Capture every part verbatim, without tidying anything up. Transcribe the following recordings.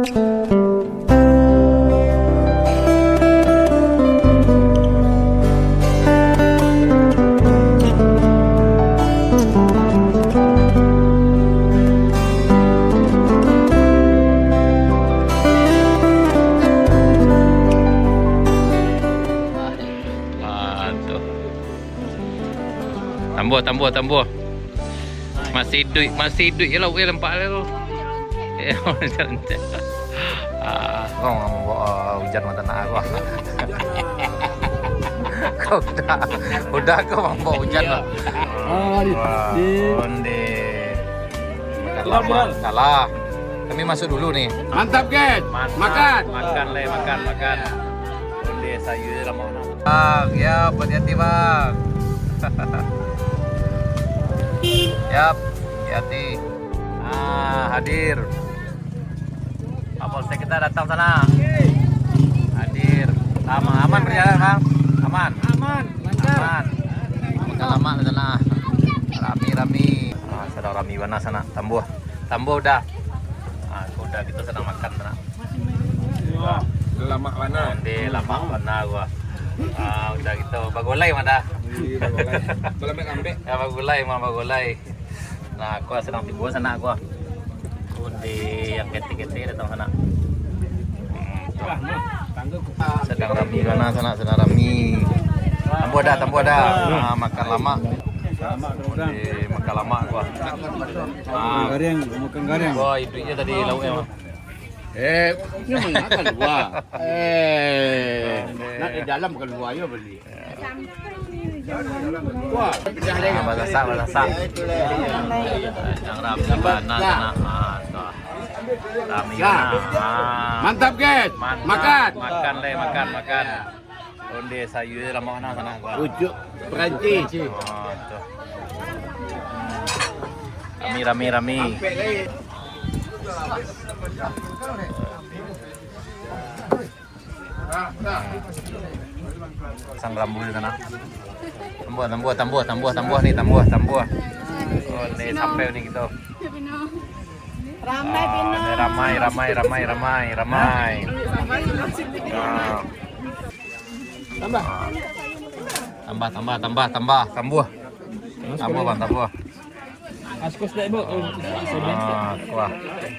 Ah, tu. Tambuah, tambuah, tambuah. Masih iduik, masih iduik je lauk dia nampak dia tu. Eh, loncat-loncat. Ah, kau mambaok, ah, ujan mata nak aku. Kau udah, udah kau mambaok ujan lah. Ah, di, Wah, di. Onde. Makan lama, salah. Kami masuk dulu nih. Mantap, guys. Mantap. Makan. Makan, leh, makan, makan. Onde, sayur lama. Bang, ya, hati-hati, Bang. Yap, hati-hati. Ah, hadir. Pak Polsek kita datang sana. Hadir. Aman, aman perjalanan, Bang? Aman? Aman, lancar. Aman. Makan lama di sana. Rami-rami. Ah, sadang rami bana sana. Tambuah. Tambuah udah. Ah, udah kita sadang makan sana. Wah, lamak bana. Onde lamak bana gua. Ah, udah gitu bagulai mah dah. Iya, bagulai. Balambek-lambek. Ya, bagulai mah, bagulai. Nah, gua sadang tibo sanak gua. Onde yang ketek-ketek datang sanak. Hmm, tu. Sadang rami bana sanak, sadang rami. Tambuah dah, tambuah dah. Ah, makan lamak. Onde makan lamak gua. Ah. Garing, makan garing. Gua iduiknyo tadi lauknyo mah. Eh, nyo manga kalua? Eh, nak di dalam kalua yo bali. Wah, pecah deh. Ah, basasak, basasak. Yang rami bana sanak. Ah, tu. Rami bana. Ah. Mantap, guys. Mantap. Makan. Makan, leh, makan, makan. Onde sayur lamak bana sanak gua. Pucuk Perancis. Ah, tu. Rami, rami, rami. Sang rambu di sana. Tambuah, tambuah, tambuah, tambuah, tambuah ni, tambuah, tambuah. Oh, ni sampai ni kita. Ramai, ah, Pino. Ni ramai, ramai, ramai, ramai, ramai. Ah. Tambah. Tambah, tambah, tambah, tambah, tambuah. Tambuah, Bang, tambuah. Askus dek, Bu. Ah, kuah.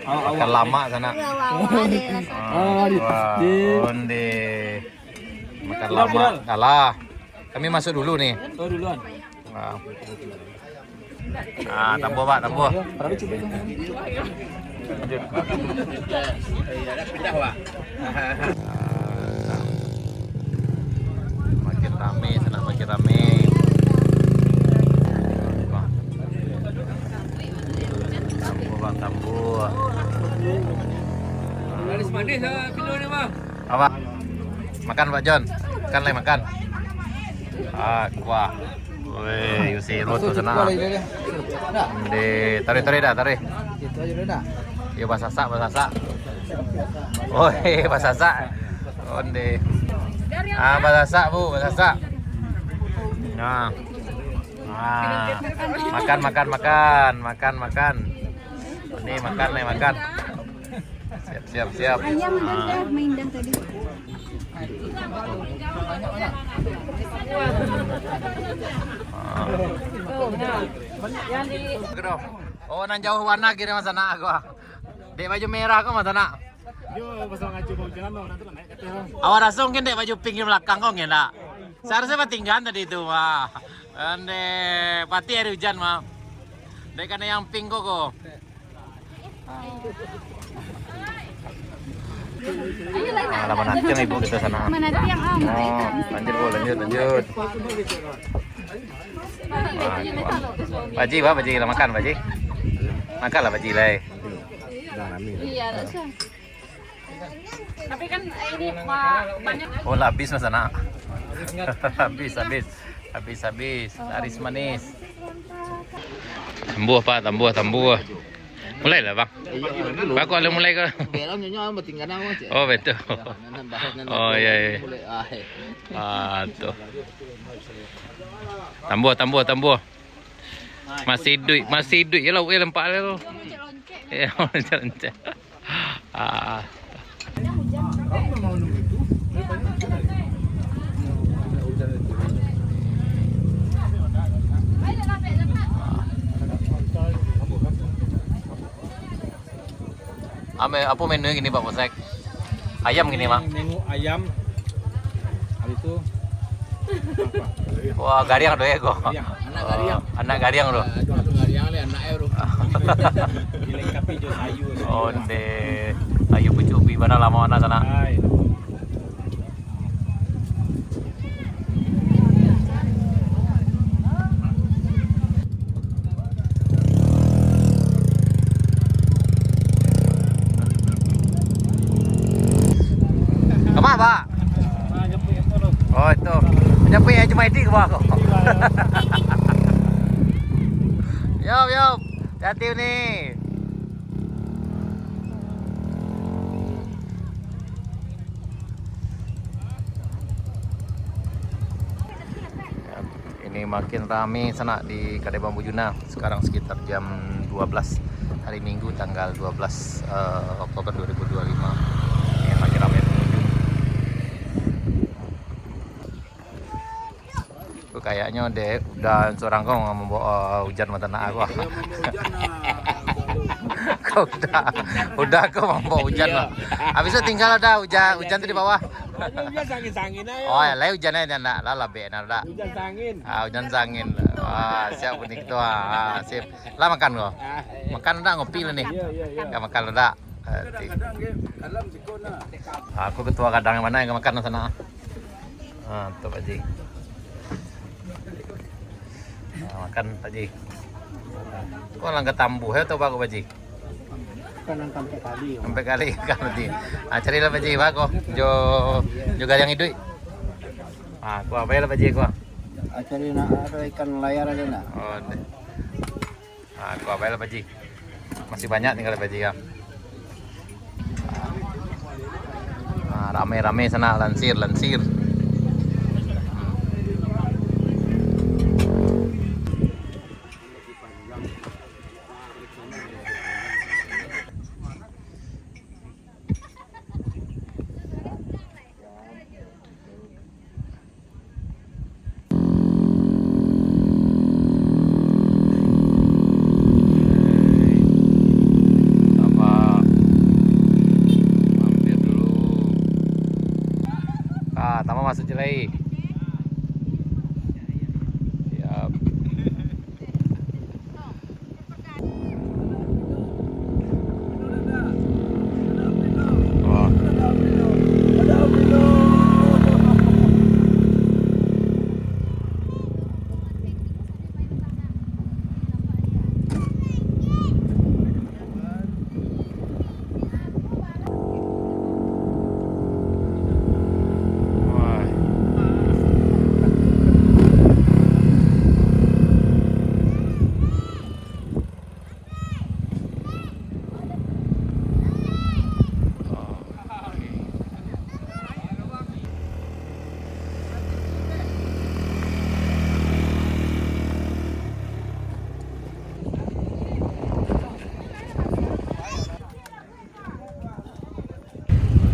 Awak, awak. Makan lamak sanak. Ah, di, wah, di. Onde. Makan lamak. Alah. Kami masuk dulu nih. Oh, duluan. Ah. Ah, tambuah, Pak, tambuah. Makin rame, sanak, makin rame. Tambuah, Bang, tambuah. Laris manis, ah, kilo ni, Bang. Apa? Makan, Pak Jon. Makan, leh, makan. Ah, kuah. Weh, Yusiro tu sanak. Di, tarik, tarik dah, tarik. Itu aja dulu dah. Yo, basasak, basasak. Oh, eh, basasak. Onde. Ah, basasak, Bu, basasak. Nah. Ah, makan, makan, makan, makan, makan. Ni makan, ni makan. Siap, siap, siap. Ayam ada main dah tadi. Ah. Oh, nan jauah bana kiro mah sanak ko. Dek baju merah ko mah sanak. Yo, pasal ngaco bau celano, nah tu nak naik ke atas. Awak raso mungkin dek baju pink di balakang ko mungkin dak. Seharusnya batinggaan tadi tu mah. Ande, pati hari hujan mah. Dek kana yang pink ko ko. Ah, lah manatiang ibu kita sana. Manatiang, ah, oh, lanjut, Bu, lanjut, lanjut. Ah, Pak Haji, Pak Haji, lah makan, Pak Haji? Makanlah, Pak Haji, lai. Iya, tak usah. Tapi kan ini, Pak, banyak. Oh, lah habis, Mas, anak. Habis, habis. Habis, habis. Laris manis. Tambuah, Pak, tambuah, tambuah. Mulailah, Bang. Iya, dulu. Bang, kok ada mulai ke? Belakang nyonya batinggal nama, Cik. Oh, betul. Ya, nan bahas nan Oh, iya, iya. Mulai, ah, eh. Ah, tu. Tambuah, tambuah, tambuah. Masih iduik, masih iduik je lauk dia nampak dia tu. Eh, loncat-loncat. Ah. Ame, apo menu kini, Pak Polsek? Ayam kini, Mak? Menu ayam. Habis tu, apa? Wah, gariang tu ya, ko? Gariang. Anak gariang. Oh, anak gariang tu. Ah, itu anak gariang le, anak eh, bro. Dilengkapi jo sayur, sayur. Onde. Sayur pucuk ubi, bana lamo anak sana. Hai. Kama, Pak? Oh, itu. Menyampaikan Haji Maidi ke bawah ko? Yo, yo. Hati-hati ni. Ini makin rame sanak di Kadai Bambu Juna. Sekarang sekitar jam dua belas, hari Minggu tanggal dua belas, eh, Oktober dua ribu dua puluh lima. Ini makin rame pengunjung. Tu kayaknyo dek udah surang ko mambawa, eh, ujan mata nak aku. Kau udah, udah ko mambawa ujan lah. Habis tu tinggal ada ujan, ujan tu di bawah. Ujan sangin-sangin ayo. Oh, ya, lai ujan aja nak lah, labek nak dak. Ujan sangin. Ah, ujan sangin. Ah, siap unik tu. Ah, sip. Lah makan ko? Ah, eh. Makan dak, ngopi lah ni? Iya, iya, iya. Ya, makan dak. Ah, ti- Aku ketua kadang yang mana yang makan sana? Ah, tu Pak Ji. Ah, makan Pak Ji. Kau langkah tambuh ya atau baru Pak Ji? Kan angka ampek kali. Ampek kali kan Pak Ji. Ah, carilah Pak Ji, bagus. Jo, jo gariang iduik. Ah, kuah apa ya lah Pak Ji, kuah? Ah, cari nak ada ikan layar ada nak? Oh, deh. Ah, kuah apa ya lah Pak Ji? Masih banyak tinggal Pak Ji, ya. Ah, rame-rame sana, lansir, lansir. Sabar. Mampir dulu. Ah, tama masuk Cilai. Siap.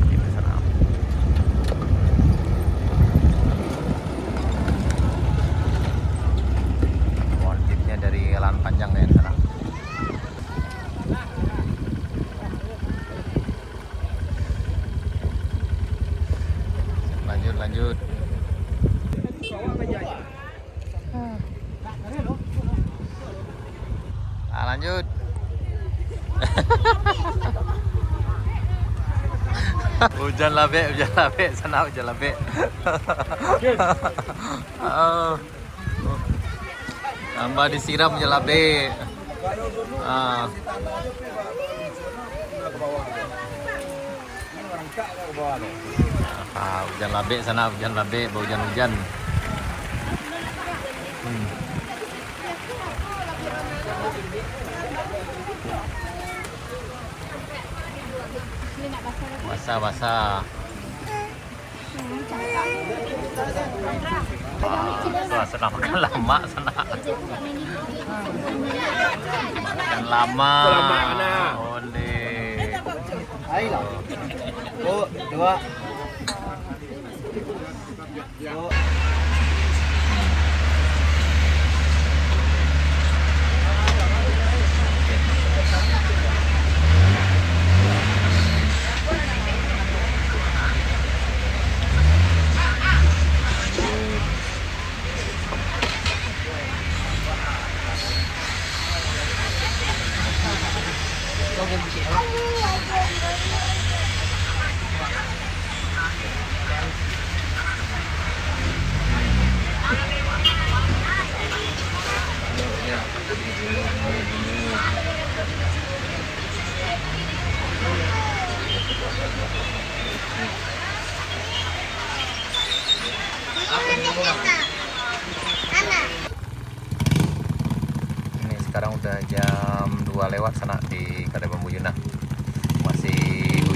Kita sana. Wajibnya dari lahan panjang ya sana. Lanjut, lanjut. Ah, lanjut. Hujan labek, hujan labek, sana hujan labek. Ah. Tambah disiram hujan labek. Ah. Ah, hujan labek sana, hujan labek, bahujan-hujan. Hmm. Basah-basah. Ah, tu asa nak makan lamak sana. Makan lamak. Lamak, nah. Oleh. Ayolah. Oh, dua. Oh.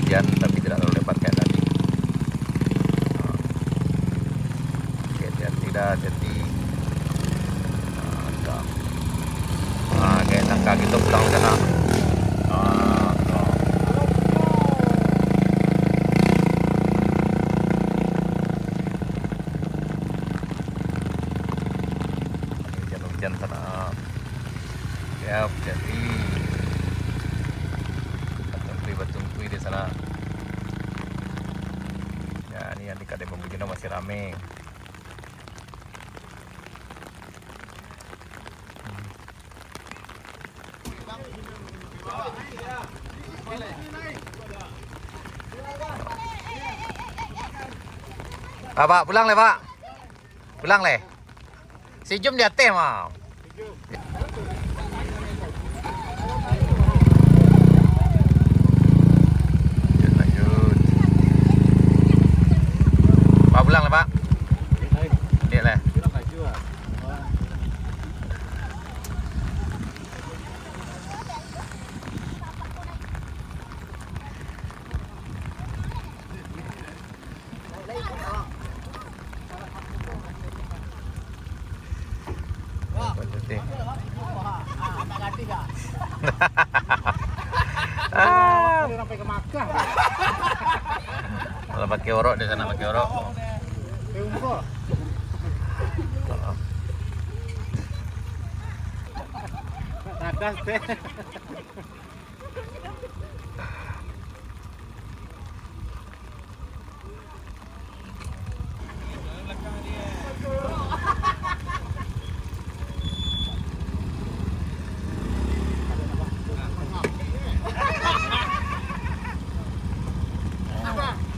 Hujan, tapi tidak terlalu lebat kayak tadi. Ah. Oke, hati-hati dah, hati-hati. Ah, dah. Ah, kayak tangka gitu pulang sana. Ah, dah. Hujan-hujan sana. Ya, jadi batungkui-batungkui di sana. Ya, ini yang di Kadai Bambu Jino masih rame. Ah, Pak, pulang leh, Pak. Pulang leh. Si Jum di ateh mah. Lanjut, lanjut. Pak, pulang leh, Pak. Dek leh. Ah. Kalau pakai orok, dia sana pakai orok. Tadas teh.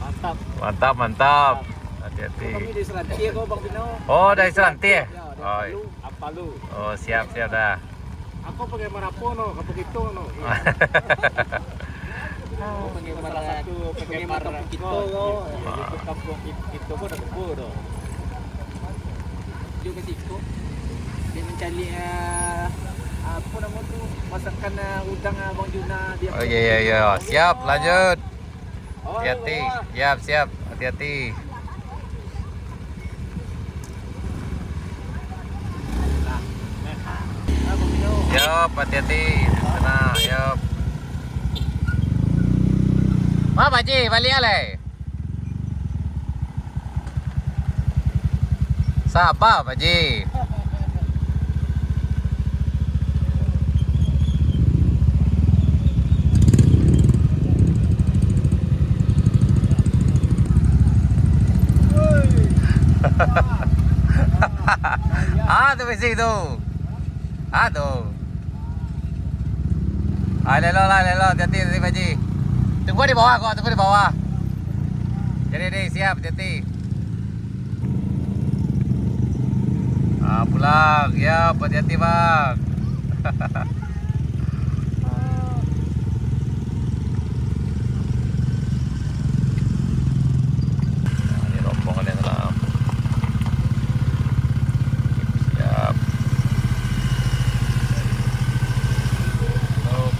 Mantap. Mantap, mantap. Hati-hati. Kami dari Seranti ko, Bang Pino. Oh, dari Seranti, eh? Ya, dari Palu. Ampalu. Oh, siap, siap dah. Aku penggemar apo no, Kampung Kito no. Aku penggemar salah satu penggemar Kampung Kito no. Jadi, Kampung Kito ko dah kebo tu. Juga siko. Dia mencari, eh, apa nama tu, masakan, eh, udang, eh, Bang Juna. Oh, iya, iya, iya. Siap, lanjut. Hati-hati. Siap, siap. Hati-hati. Siap, hati-hati. Sana, siap. Ma, Pak Haji, baliak lai. Saba, Pak Haji. Ah, tu bisi tu. Ah, tu. Ah, lelo lah, lelo. Hati-hati, hati-hati, Pak Haji. Tunggu di bawah kok, tunggu di bawah. Jadi, jadi, siap, hati-hati. Ah, pulang. Ya, hati-hati, Bang. Nah, ini rombongan yang salam. Siap. Stop.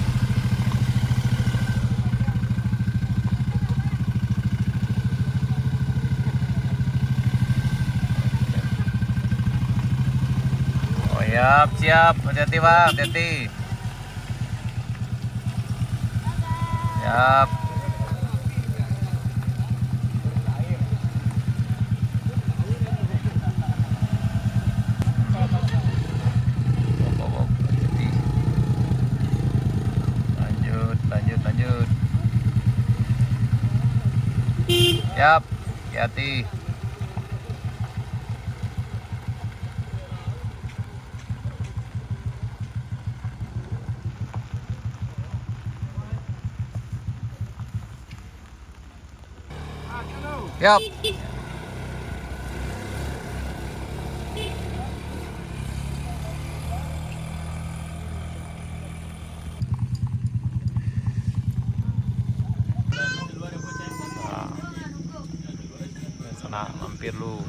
Oh, siap, siap. Hati-hati, Bang. Hati-hati. Siap. Lanjut, lanjut, lanjut. Siap, hati-hati. Yap. Nah, sana mampir lu.